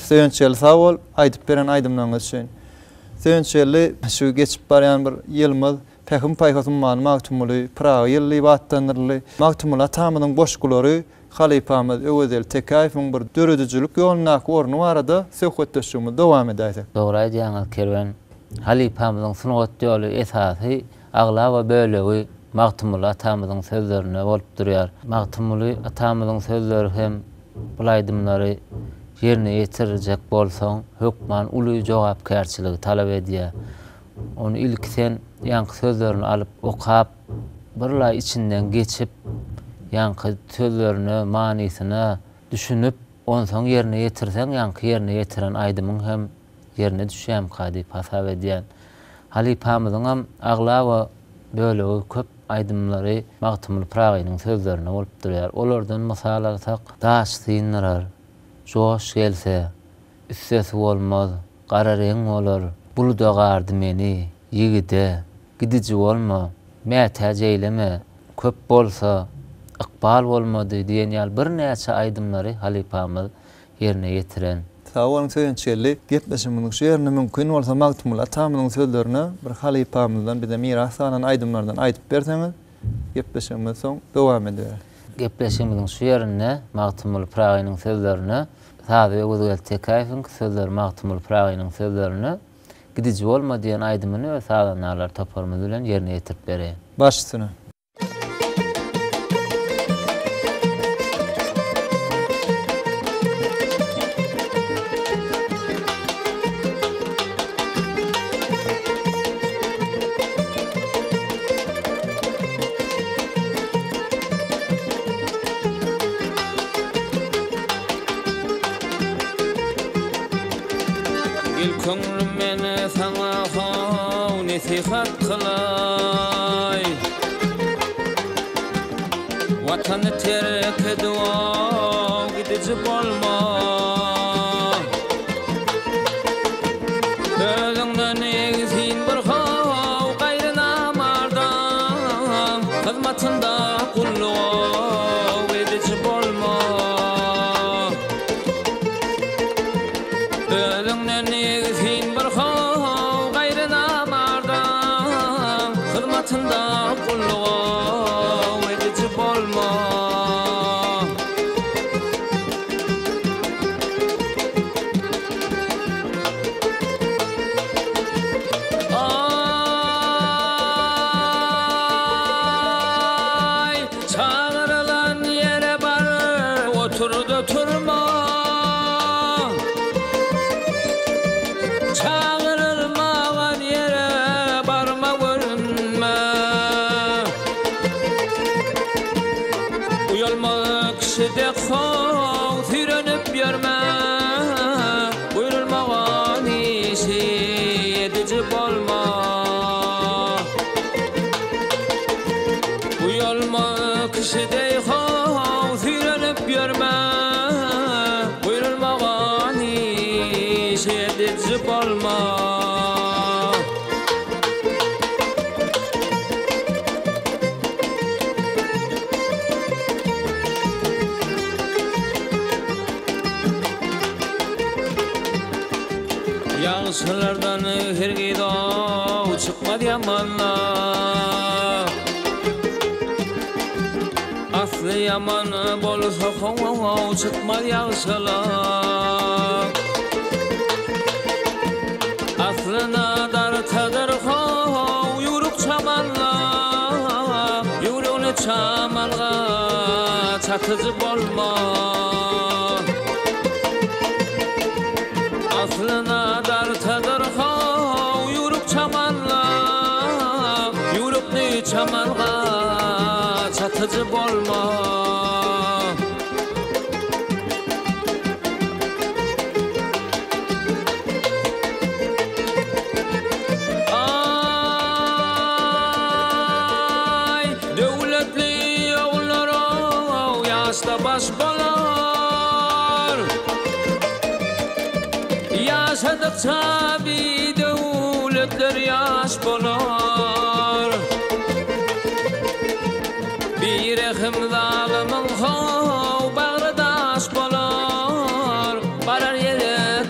Söýünçgeldi sag bol aýdyp beren aýdymlaryňyz üçin. Söýünçgeldi şu geçip barýan bir ýylymyz Pähim-paýhas ummany Magtymguly Pyragy ýyly diýip atlandyryldy. Magtymguly atamyzyň goşgulary halypamyz Öwezeli Tekäýewiň bir döredijilik ýolundaky orny barada söhbetdeşligimizi dowam edäýsek. Dogry aýdýaňyz Kerwen. Halypamyzyň sungat ýoly esasy aglaba bölegi Magtymguly atamyzyň sözlerinde bolup durýar. Magtymguly atamyzyň sözleri hem bul aýdymlary ýerine ýetirjek bolsaň hökman uly jogapkärçiligi talap edýär. Ony ilki sen ýaňky sözlerini alyp okap, birlaý içinden geçip, ýaňky sözlerine, manysyna düşünip, onsoň ýerine ýetirseň, ýaňky ýerine ýetiren aýdymyň hem ýerine düşýärmika diýip hasap edýän. Halypamyzyňam aglaba bölegi köp aýdymlary Magtymguly Pyragynyň sözlerine bolup durýar. Olardan mysal alsak, Daş syndyrar, Joş gelse, Üssesi bolmaz, gara reň bolar, Buluda gardy meni, ýigide, Gidiji bolma, mätäç eýleme, Köp bolsa, ykbal bolmady diýen ýaly birnäçe aýdymlary halypamyz ýerine ýetiren. Sag boluň Söýünçgeldi. Gepleşigimiziň şu ýerinde mümkin bolsa Magtymguly atamyzyň sözlerine bir halypamyzdan bize miras galan aýdymlardan aýdyp berseňiz gepleşigimizi soň dowam ediberis. Gepleşigimiziň şu ýerinde Magtymguly Pyragynyň sözlerine sazy Öwezgeldi Tekäýewiňki sözleri Magtymguly Pyragynyň sözlerine Gidiji bolma diýen aýdymyny öz sazandarlar toparymyz bilen ýerine ýetirip bereýin. Baş üstüne. Gel köňlüm men saňa how nesihat kylaý. Watany terk edip gidiji bolma. Özüňden egsin bir how gaýry namardaň hyzmatynda gulluk ediji bolma. Özüňden egsin bir how gaýry namardaň hyzmatynda gulluk ediji bolma. Aý, çagyrylan ýere bar, otur-da turma. Çagyrylmagan ýere barma görünme. Uýalmaz kişi dek how süýrenip ýörme. Buýrulmagan işi ediji bolma. Uýalmaz kişi deý how süýrenip ýörme. Buýrulmagan işi ediji bolma. Ýagşylardan hergiz aw çykmaz ýamanlar. Asly ýaman bolsa how çykmaz ýagşylar. Aslyna dartadyr how ýüwrük çamanlar. Ýüwrügini çamanga çatyjy bolma. Aslyna dartadyr how ýüwrük çamanlar. Ýüwrükni çamanga çatyjy bolma. Aý, döwletli ogullar-ow, ýaşda baş bolar. Ýaşadykça bidöwletler ýaş bolar. Birehim zalymyň how bagry daş bolar. Barar ýere.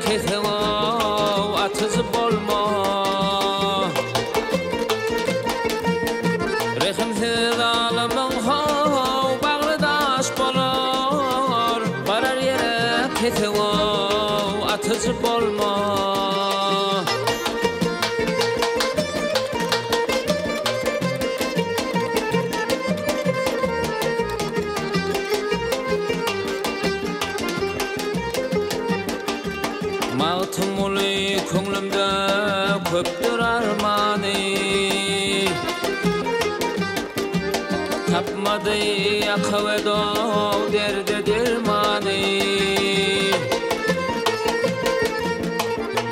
atyjy bolma. Magtymguly köňlümde köpdür armany. Tapmady ýaka we dow derde dermany.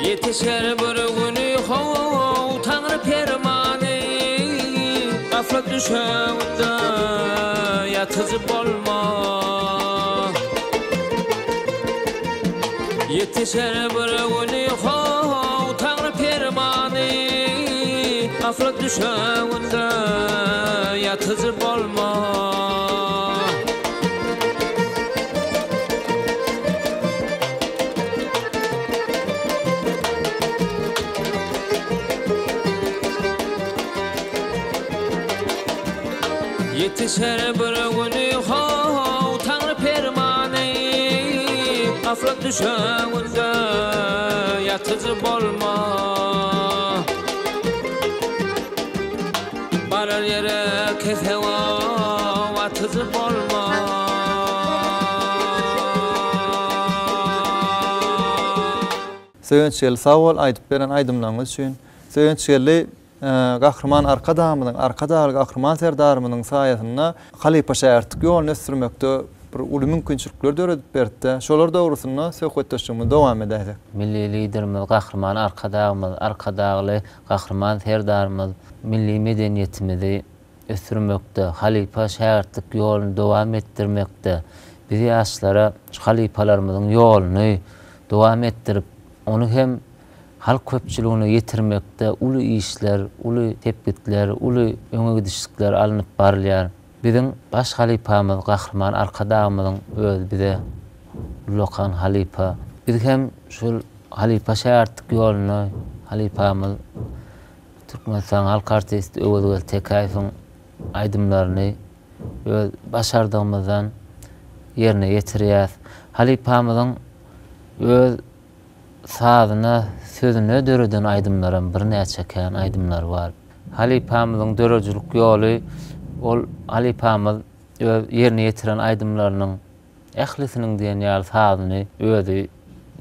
Ýetişer bir güni how Taňry permany. Gaflat düşeginde ýatyjy bolma. Ýetişer bir güni how Taňry permany. Gaflat düşeginde ýatyjy bolma. Ýetişer bir güni how Taňry permany. Gaflat düşeginde ýatyjy bolma. Barar ýere kesewa atyjy bolma. Söýünçgeldi sag bol aýdyp beren aýdymlaryňyz üçin. Söýünçgeldi Gahryman Arkadagymyzyň, Arkadagly Gahryman Serdarymyzyň saýasynda halypa-şägirtlik ýoluny ösdürmekde bir uly mümkinçilikler döredip berdi-de. Şolar dogrusynda söhbetdeşligimizi dowam edäýsek. Milli Liderimiz Gahryman Arkadagymyz, Arkadagly Gahryman Serdarymyz milli medeniýetimizi ösdürmekde, halypa-şägirtlik ýoluny dowam etdirmekde, biz ýaşlara şu halypalarymyzyň ýoluny dowam etdirip, ony hem halk köpçüligine ýetirmekde uly işler, uly sepgitler, uly öňe gidişlikler alnyp barylýar. Biziň baş halypamyz Gahryman Arkadagymyzyň özi bize ullakan halypa. Biz hem şol halypa-şägirtlik ýolunda halypamyz Türkmenistanyň halk artisti Öwezgeldi Tekäýewiň aýdymlaryny öz başardygymyzdan ýerine ýetirýäs. Halypamyzyň öz sazyna, sözüne döreden aýdymlaram birnäçe kän aýdymlary bar. Halypamyzyň döredijilik ýoly ol halypamyz öz ýerine ýetiren aýdymlarynyň ählisiniň diýen ýaly sazyny özi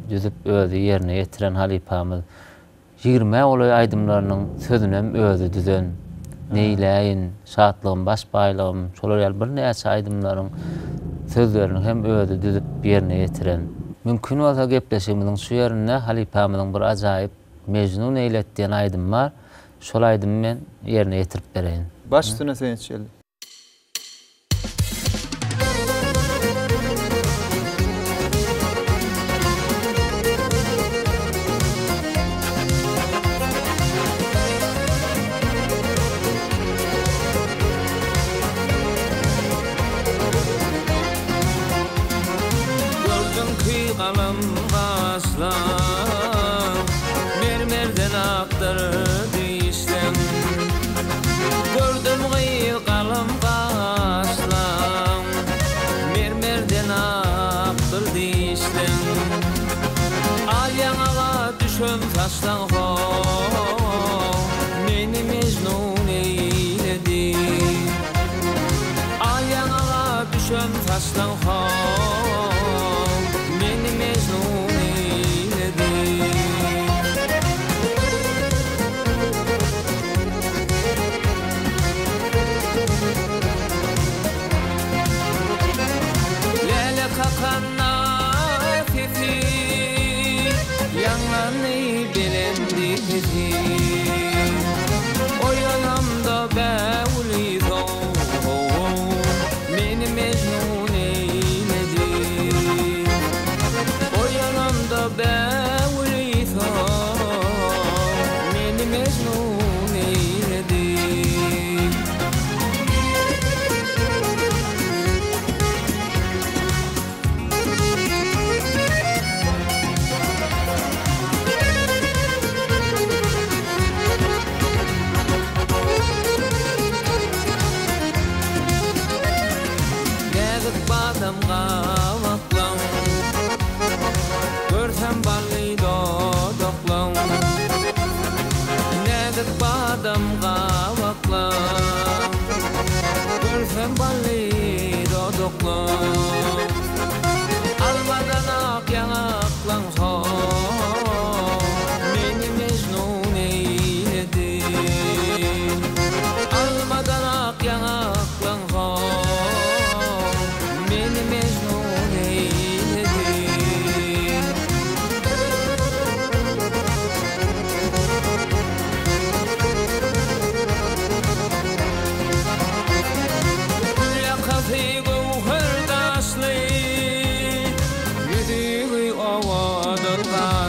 düzüp, özi ýerine ýetiren halypamyz. Ýigrimä golaý aýdymlarynyň sözünem özi düzen. Neýläýin, Şatlygym baş baýlygym, şolar ýaly birnäçe aýdymlaryň sözlerini hem özi düzüp ýerine ýetiren. Mümkin bolsa gepleşigimiziň şu ýerinde halypamyzyň bir ajaýyp Mejnun eýlet diýen aýdymy bar. Şol aýdymy men ýerine ýetirip bereýin. Baş üstüne Söýünç geldi. Gördüm ki galam gaşlaň Mermerden akdyr dişleň. Gördüm gyz galam gaşlaň, Mermerden akdyr dişleň. Al ýaňaga düşen saçlaň ho-ow, Meni mejnun eýledi. Al ýaňaga düşen saçlaň ho-ow, Meni mejnun eýledi. Läle kakanda sesi Ýaňlandy belendi pesi Oýanamda bägüli sow Meni mejnun eýledi Oýanamda bägüli sow Meni mejnun eýledi.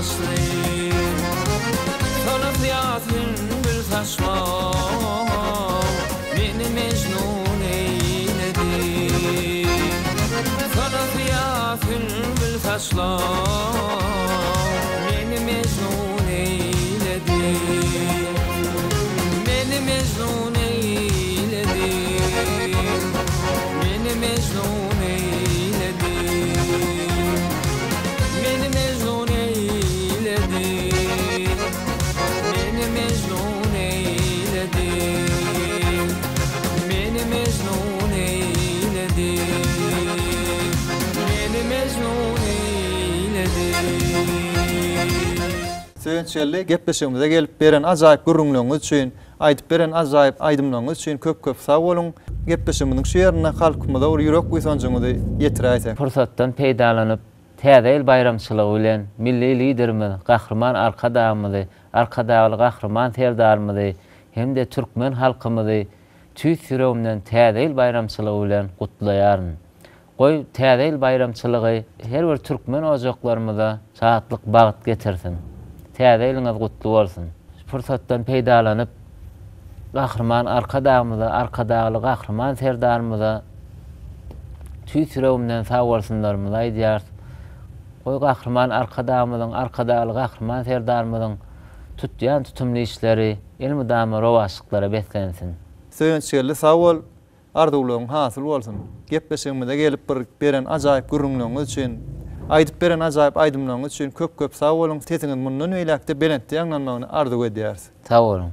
saçly Sona syýa sünbül saçly Meni mejnun eýledi Sona syýa sünbül saçly Meni mejnun eýledi Meni mejnun eýledi Meni mejnun eýledi Meni mejnun eýledi Meni mejnun eýledi Meni mejnun eýledi Meni mejnun eýledi. Söýünçgeldi gepleşigimize gelip beren ajaýyp gürrüňleriňiz üçin, aýdyp beren ajaýyp aýdymlaryňyz üçin köp köp sag boluň. Gepleşigimiziň şu ýerinde halkymyza bir ýürek buýsanjyňyzy ýetiräýseň. Pursatdan peýdalanyp, Täze ýyl baýramçylygy bilen Milli Liderimiz Gahryman Arkadagymyzy, Arkadagly Gahryman Serdarymyzy hem-de türkmen halkymyzy tüýs ýüregimden Täze ýyl baýramçylygy bilen gutlaýaryn. Goý, Täze ýyl baýramçylygy her bir türkmen ojaklarymyza şatlyk, bagt getirsin! Täze ýylyňyz gutly bolsun! Şu pursatdan peýdalanyp, Gahryman Arkadagymyza, Arkadagly Gahryman Serdarymyza tüýs ýüregimden sagbolsunlarymyzy aýdýarys. Goý, Gahryman Arkadagymyzyň, Arkadagly Gahryman Serdarymyzyň tutýan tutumly işleri elmydama rowaçlyklara beslensin! Söýünçgeldi sag bol! Arzuwlaryň hasyl bolsun. Gepleşigimize gelip bir beren ajaýyp gürrüňleriňiz üçin, aýdyp beren ajaýyp aýdymlaryňyz üçin köp köp sag boluň. Sesiňiz mundan beýläkde belentde ýaňlanmagyny arzuw edýäris. Sag boluň.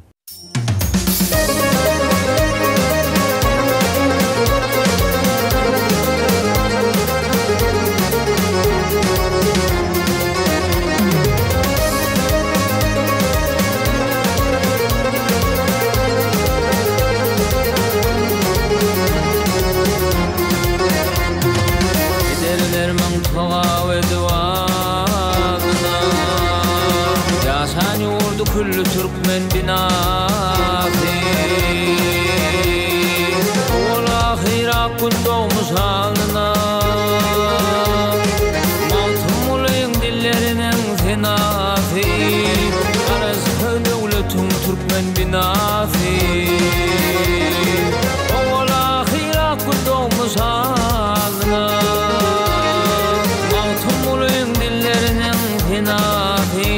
Ederlermiň togap edip adyna Ýaşan ýurdy külli türkmen binasy Owal-ahyr ak gün dogmuş alnyna Magtymgulyň dilleriniň senasy Garaşsyz döwletiň türkmen binasy Owal-ahyr ak gün dogmuş alnyna Magtymgulyň dilleriniň senasy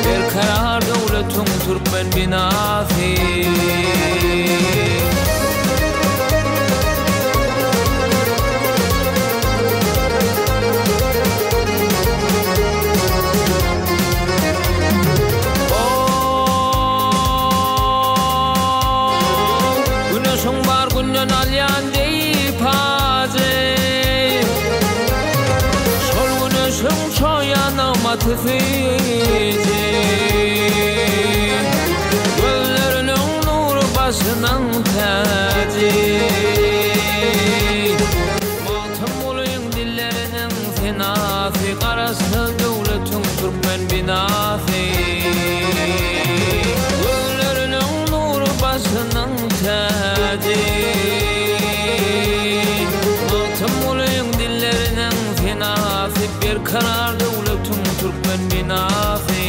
Berkarar döwletiň türkmen binasy. Güneşiň bar günden alýan deý pajy Şol güneşiň çoýan nygmaty süýji Gözleriniň nury başynyň täji Magtymgulyň dilleriniň senasy, Garaşsyz döwletiň türkmen binasy. Gözleriniň nury başynyň täji. Magtymgulyň dilleriniň senasy, Berkarar döwletiň türkmen binasy.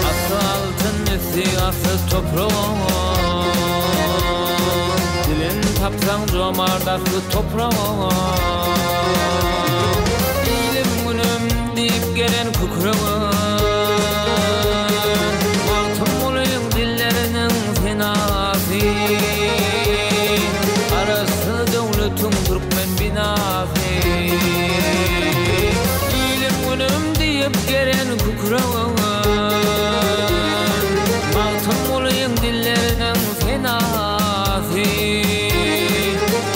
Asly altyn, üsti asly topragyň, Dilin tapsaň jomart asly topragyň. Ilim-günüm diýip gelen kükregiň, Magtymgulyň dilleriniň senasy. Garaşsyz döwletiň türkmen binasy. Ilim-günüm diýip gelen kükregiňe, Magtymgulyň dilleriniň senasy.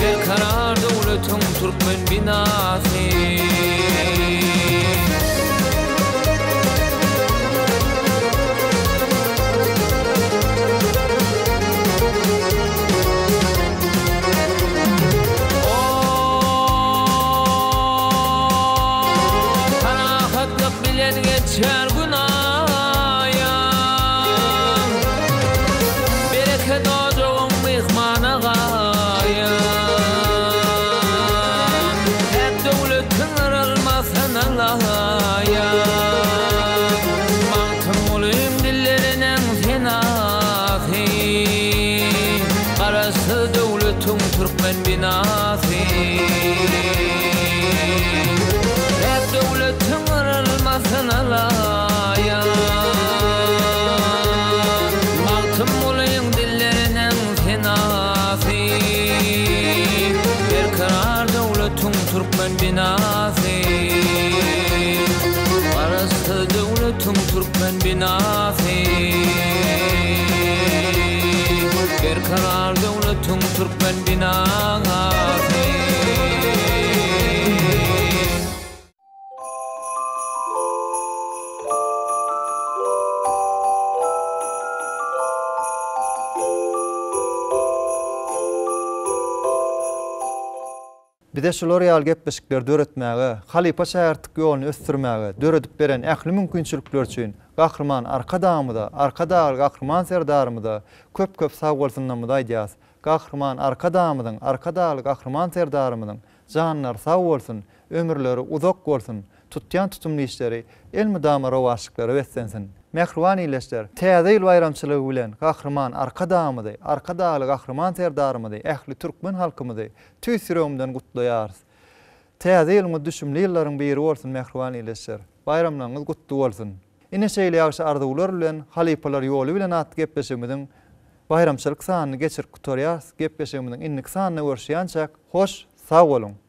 Berkarar döwletiň türkmen binasy. Parahatlyk bilen geçer gün aýam. türkmen binasy. Päk döwletiň yrylmasyna laýyk. Magtymgulyň dilleriniň senasy. Berkarar döwletiň türkmen binasy. Garaşsyz döwletiň türkmen binasy. Berkarar döwletiň türkmen binasy. Bize şular ýaly gepleşikleri döretmäge, halypa-şägirtlik ýoluny ösdürmäge döredip beren ähli mümkinçilikleri üçin Gahryman Arkadagymyza, Arkadagly Gahryman Serdarymyza köp-köp sagbolsunlarymyzy aýdýarys. Gahryman Arkadagymyzyň, Arkadagly Gahryman Serdarymyzyň janlary sag bolsun, ömürleri uzak bolsun, tutýan tutumly işleri elmydama rowaçlyklara beslensin! Mähriban ildeşler, Täze ýyl baýramçylygy bilen Gahryman Arkadagymyzy, Arkadagly Gahryman Serdarymyzy, ähli türkmen halkymyzy tüýs ýüregimden gutlaýarys. Täze ýylyňyz düşümli ýyllaryň biri bolsun mähriban ildeşler! Baýramlaryňyz gutly bolsun! Ine şeýle ýagşy arzuwlar bilen Halypalar ýoly bilen atly gepleşigimiziň baýramçylyk sanyny geçirip gutarýarys. Gepleşigimiziň indiki sanynda görüşýänçäk hoş sag boluň!